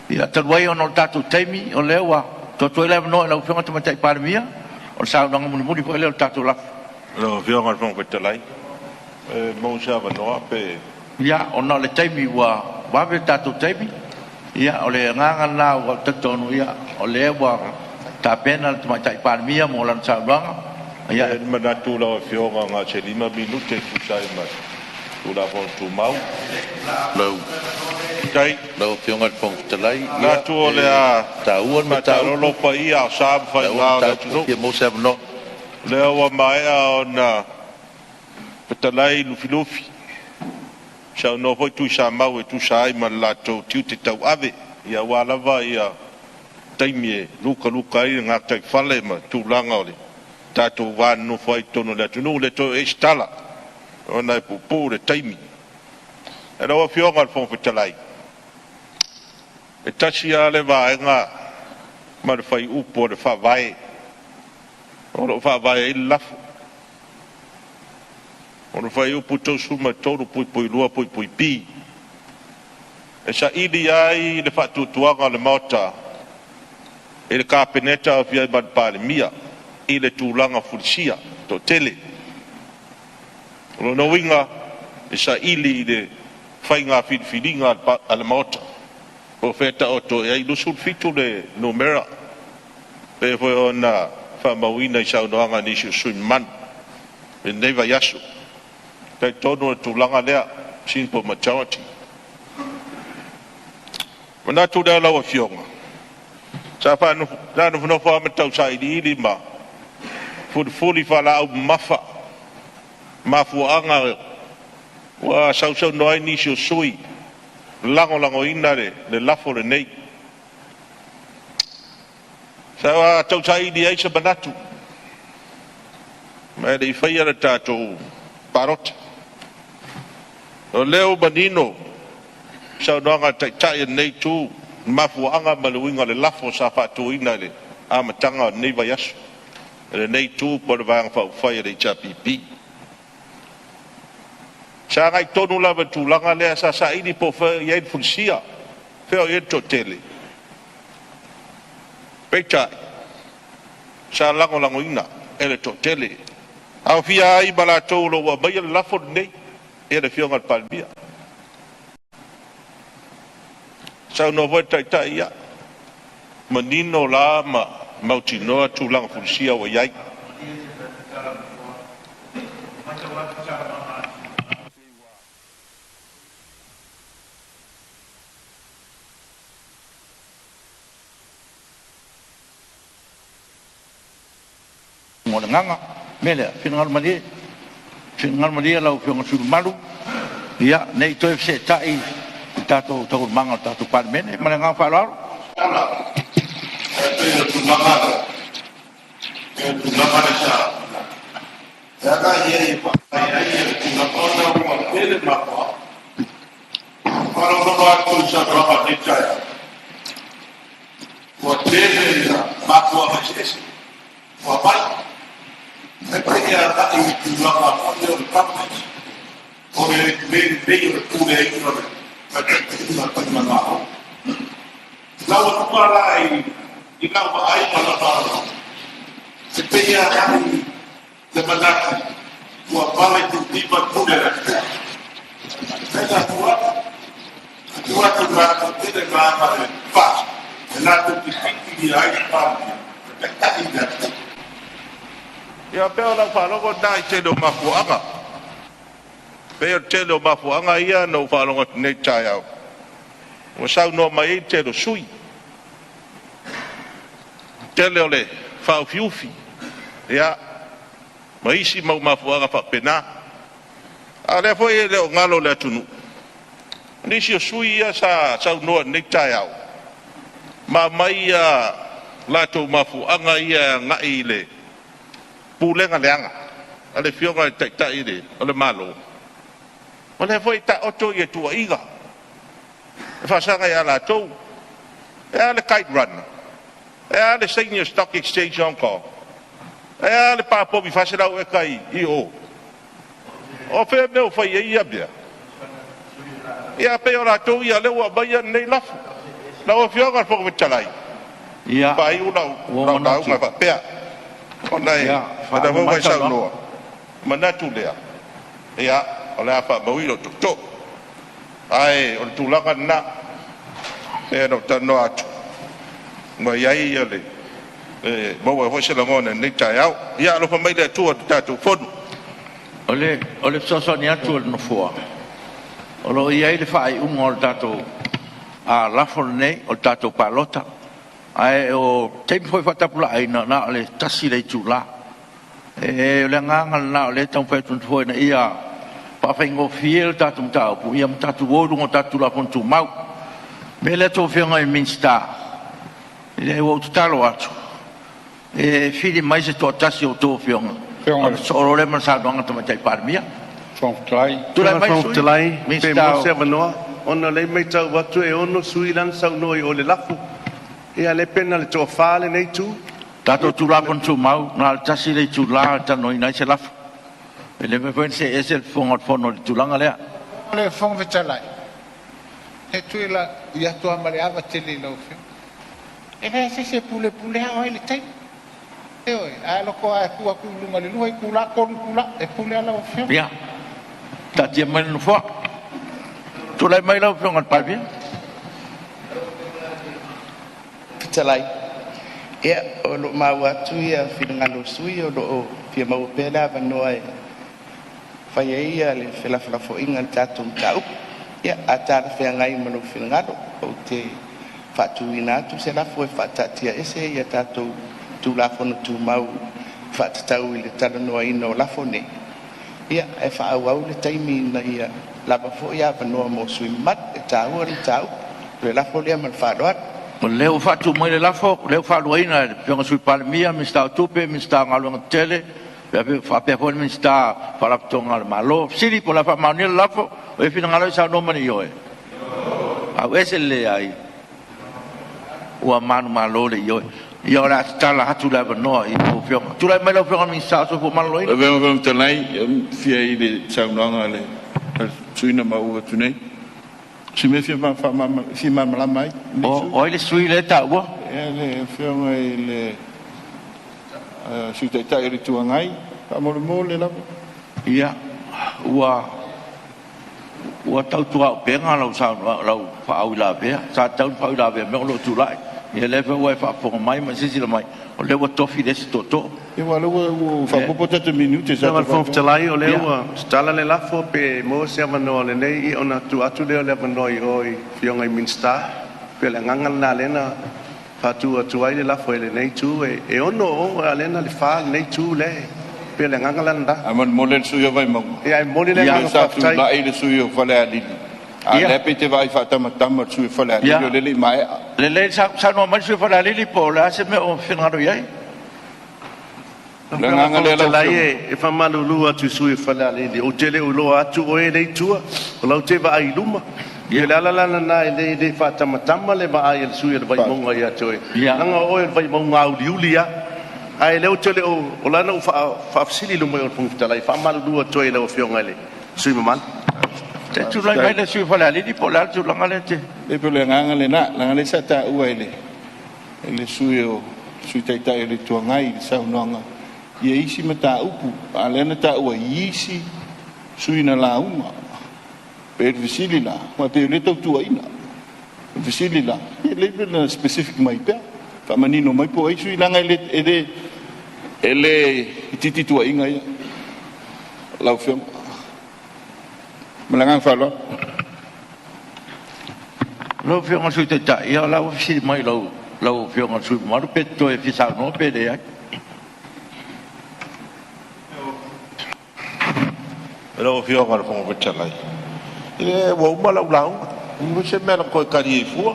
Ia, talu ai ona o le tatou taimi, o lea ua tuu atu ai le avanoa i lau Afioga i le Tamaitai Palemia, o le saunoaga mulimuli foi lea o le tatou lafo. Lau Afioga i le Fofoga Fetalai, pe maua se avanoa pe... Ia, ona o le taimi ua vave le tatou taimi, ia o le agaga lena ua ou talitonu o lea ua tapena le Tamaitai Palemia mo lana saunoaga. E i ai le manatu lau Afioga na o se 5 minute e tusa ai ma le Tulafono Tumau. Faafetai. Lau Afioga i le Fofoga Fetalai, E ia manatu o le e a taua le faatalolo mataupu, paia o sa ma e taua le faiga o le mataupu e atunuu. fia maua se avanoa. O lea ua maea ona fetalai Lufilufi, saunoa foi Tuisamau e tusa ai ma le latou tiute tauave aua lava taimi e lutaluta ai le gataifale ma tulaga o le tatou va nonofo ai i totonu o le atunuu. E le toe oo i ai se tala ona e puupuu le taimi. Ae lau Afioga i le Fofoga Fetalai, e tasi lava le vaega ma le fuaiupu o le Faavae o lo o faavae ai le lafo. O le fuaiupu 33(2)(b), e saili ai le faatuatuaga o le Maota i le Kapeneta aofia ai ma le Palemia i le tulaga fulisia toatele. O lona uiga e saili i le faiga filifiliga a le Maota po o fea e taoto i ai, e 27 le numera e pei foi ona faamauina i saunoaga a nisi o sui usufono mamalu i lenei vaiaso. E talitonu o le tulaga lea, simple majority. Ona manatu lea lau Afioga, sa nofonofo lava ma tausailiili ma fulifuli faalaau mamafa mafuaaga ua sausaunoa ai nisi o sui usufono e lagolagoina le lafo lenei. Sa tausaili ai se manatu ae le i faia le tatou palota. O lea ua manino le saunoaga a le Taitai o lenei Itu i le mafuaaga ma le uiga o le lafo sa faatuina i le amataga o lenei vaiaso e lenei Itu po o le Vaega Faaupufai a le HRPP. Sa agai tonu lava i le tulaga lea, sa saili po o fea o i ai le fulisia, fea o i ai le toatele. Peitai, sa lagolagoina e le toatele, aofia ai ma latou o lo o ua aumaia le lafo lenei, le Afioga i le Palemia. Saunoa foi le Taitai, ia, manino la ma mautinoa tulaga fulisia ua i ai. O le agaga. O le mea lea, finagalo malie lau Afioga i le sui usufono mamalu, ia, ne i toe feseetai i tatou taualumaga o le tatou Palemene. Ma le agaga faaaloalo. Ia pei o lau faalogo lena i le tele o mafuaaga. Pei o le tele o mafuaaga ia na ou faalogo atu nei i le taeao ua saunoa mai ai le tele o sui usufono. Tele o le faaufiufi ia ma isi mau mafuaaga faapena. A o lea foi e le o galo i le atunuu nisi o sui usufono ia sa saunoa i lenei taeao ma aumai a latou mafuaaga ia e agai i le pulega leaga a le Afioga i le Taitai o le Malo. O lea foi e taoto tuuaiga e faasaga ia latou. E a le Kite Runner? E a le saini o le Stock Exchange i Hong Kong? E a le pa povi 400 eka i o? O fea le mea o fai ai ia mea? Ia pei o latou ia o lea ua aumai lenei lafo. Lau Afioga i le Fofoga Fetalai, Ia, faaiu lau ua ou manatu. lauga e faapea, ona e Ia, o lea faauma foi mai ua le e saunoaga. saunoa, manatu lea, ia, o le a faamauina i lou tootoo. Ae o le tulaga lena, e pei ona ou talanoa atu, ua i ai le maua ai foi se lagona i lenei taeao. Ia alofa mai le Atua i le tatou Fono. O le fesoasoani atu a le Nofoa, o lo o i ai le faaiuga o le tatou lafo lenei o le tatou palota. Ae o taimi foi faatapulaaina, na o le 1 le itula. O le agaga lena o lea e taumafai atu le Nofoa ina ia faafaigofie le tatou mataupu ma tatou o i luga o tatou Tulafono Tumau. O le mea lea a outou Afioga i Minisita, ua ou tatalo atu, e fili mai se toatasi o a outou afioga ona sosoo loa lea ma le saunoaga a le Tamaitai Palemia. Tulai Lau mai le Afioga i le Fofoga sui Fetalai, pe Minisita maua se o. avanoa, ona o lea e matau atu e 6 sui usufono la na saunoa i o i le lafo. Ia a o lea pe na o le toa-4 lenei itu. Tatou Tulafono Tumau, na o le tasi le itula e talanoaina ai se lafo. E le mafai foi ona see ese le Fofoga o le Fono i le tulaga lea. Le Fofoga Fetalai, e tui atu lava ma le ava tele i lau Afioga, e leai se isi e pulepulea oe i le taimi. Ioe, a loko a e tu atu i luga i le 2 itula, 3 itula, e pule lava lau Afioga. Ia, taatia mai le Nofoa. Tulai mai lau Afioga i le Palemia. Fetalai, ia o lo o maua atu ia finagalo o sui usufono o lo o fia maua pea le avanoa e fai ai le felafolafoaiga i le tatou mataupu. Ia a talafeagai ma lou finagalo, ou te faatuina atu se lafo, E faataatiaese tatou Tulafono Tumau e faatatau i le talanoaina o lafo nei, ae faaauau le taimi ina ia lava foi avanoa mo sui usufono mamalu. E taua le mataupu. O le lafo lea ma le faaaloalo. O lea ua faatu mai le lafo, o lea ua faaluaina e le Afioga i le Sui Palemia, Minisita o Tupe, Minisita o Galuega Tetele, faapea foi le Minisita o Faalapotopotoga a le Malo. O le fesili po o le a faamaonia le lafo? O i finagalo ai saunoa ma le ioe? Leai. Ua manumalo le ioe. Ia o le a tatala atu le avanoa i lau Afioga. Tulai mai lau Afioga i le Minisita o le Soifua Lau Maloloina. Afioga i le Fofoga Fetalai, e fia i le saunoaga a le sui usufono na maua atu nei. O si mea e fia malamalama ai lenei sui usufono. O ai le sui usufono lea e taua? Le Afioga i le Sui Taitai o le Itu Agai, faamolemole lava. Ia, ua tautuaupega lau faauilavea. Sa tatau ona faauilavea i le mea o lou tulai. Ia lea foi ua e faafofoga mai ma e silasila mai, o lea ua tofi le isi tootoo. Ia aua o lea ua faaopoopo tatou minute Lau sa Afioga i le ta Fofoga faapea. Fetalai, o lea ua tatala le lafo, pe maua se avanoa o lenei, ia ona tuu atu lea o le avanoa i o i Afioga i Minisita. E pei o le agaga lena lea na faatu atu ai le lafo e lenei itu. E 6 o o, a o lea na o le 4 lenei itu lea e… Pei o le agaga la lena. Ae molemole le sui usufono o Vaimauga, Ia ae momoli le o lea agaga sa faafetai. tulai le sui usufono o Falealili, a o lea pei e te vaai faatamatama i le sui usufono o Falealili o lea e le i maea. Lelei, saunoa mai le sui usufono mo Falealili po o le a se mea o finagalo i ai. O Lau le Afioga i le agaga Fofoga lea lau Fetalai, Afioga. e faamalulu atu i le sui usufono o Falealili, ou te le o iloa atu oe lea e i tua, o la ou te vaai i luma. Ia o le ala la lena e le faatamatama le vaai a le sui usufono o le Vaimauga ia te oe, leaga o oe o le Vaimauga auliuli lava. Ae o lea ou te le o… o la e na ou faafesili i luma o le Fofoga Fetalai, e faamalulu atu ai i lau Afioga i le sui usufono mamalu. Se i tulai Faafetai. mai le sui usufono mo Falealili po o le a le tulaga lea e te… E pei o le agaga lena, leaga o lea sa taua e le sui usufono Sui Taitai o le Itu Agai i le saunoaga isi mataupu, a o lea na taua i isi sui usufono na lauga. E pei o le fesili la, aua e pei o lea e tau tuuaiina. O le fesili la, pe lelei pe na specific mai pea, faamanino mai po o ai sui usufono leaga e le itiiti tuuaiga ia lau Afioga. Ma le agaga faaaloalo. Lau Afioga i le Sui Taitai, ia o la ua fesili mai lau Afioga i le sui usufono mamalu pe e te toe fia saunoa pe leai. Lau Afioga i le Fofoga Fetalai, ia ua uma lau lauga, e leai se mea na toe tali ai fua.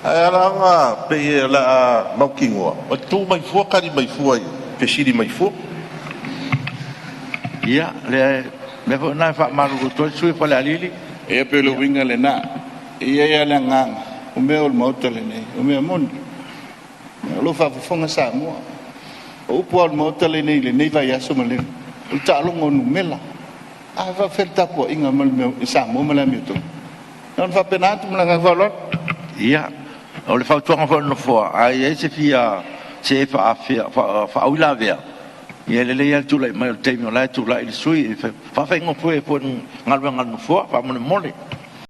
Ae ala ona pei o le a mautinoa, e tu mai fua tali mai fua i fesili mai fua. Ia, o le mea foi lena e faamalulu atu ai le sui usufono mo Falealili. Ia pei o le uiga lena. E i ai lava le agaga, o mea o le Maota lenei, o mea moni. O lo o faafofoga Samoa. O upu lava o le Maota lenei i lenei vaiaso ma le, o le taaloga o numera. A faapefea le tapuaiga ma le mea i Samoa ma le amiotonu? Na ona faapena atu ma le agaga faaaloalo. Ia, O le fautuaga foi a le Nofoa, a i ai se fia se e faauilavea, ia e lelei lava le tulai mai o le taimi o la e tulai le sui usufono, e faafaigofie ai foi le galuega a le Nofoa faamolemole.